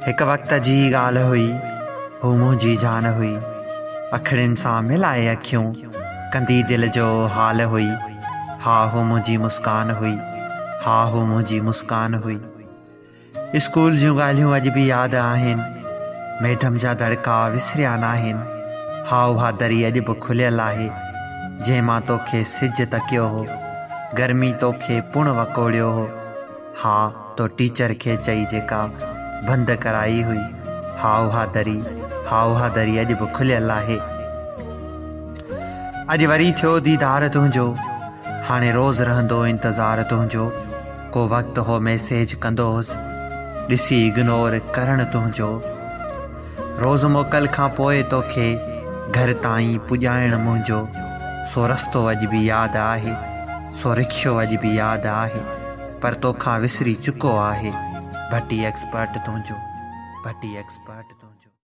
هڪ وقت جي ڳالهه هئي، هو منهنجي جان هئي. اکڙين سان ملائي اکيون، ڪندي دل جو حال هئي. ها هو منهنجي مسڪان هئي، ها هو منهنجي مسڪان هئي. اسڪول جون ڳالهيون اڄ به ياد آهن، ميڊم جا دڙڪا وسريا ناهن. ها اها دري اڄ به کليل آهي، جنهن مان توکي سج تڪيو هو، گرمي توکي پڻ وڪوڙيو هو. ها تو ٽيچر کي چئي جيڪا بند ڪرائي هئي، ها اها دري، ها اها دري اڄ به کليل آهي. اڄ وري ٿيو ديدار تنهنجو، هاڻي روز رهندو انتظار تنهنجو، ڪو وقت هو ميسيج ڪندو هوس، ڏسي اگنور ڪرڻ تنهنجو. روز موڪل کان پوء توکي گهر تائين پڄائڻ منهنجو، سو رستو اڄ به ياد آهي، سو رڪشو اڄ به ياد آهي، پر توکان وسري چڪو آهي، ڀٽي ايڪسپرٽ تنهنجو، ڀٽي ايڪسپرٽ تنهنجو.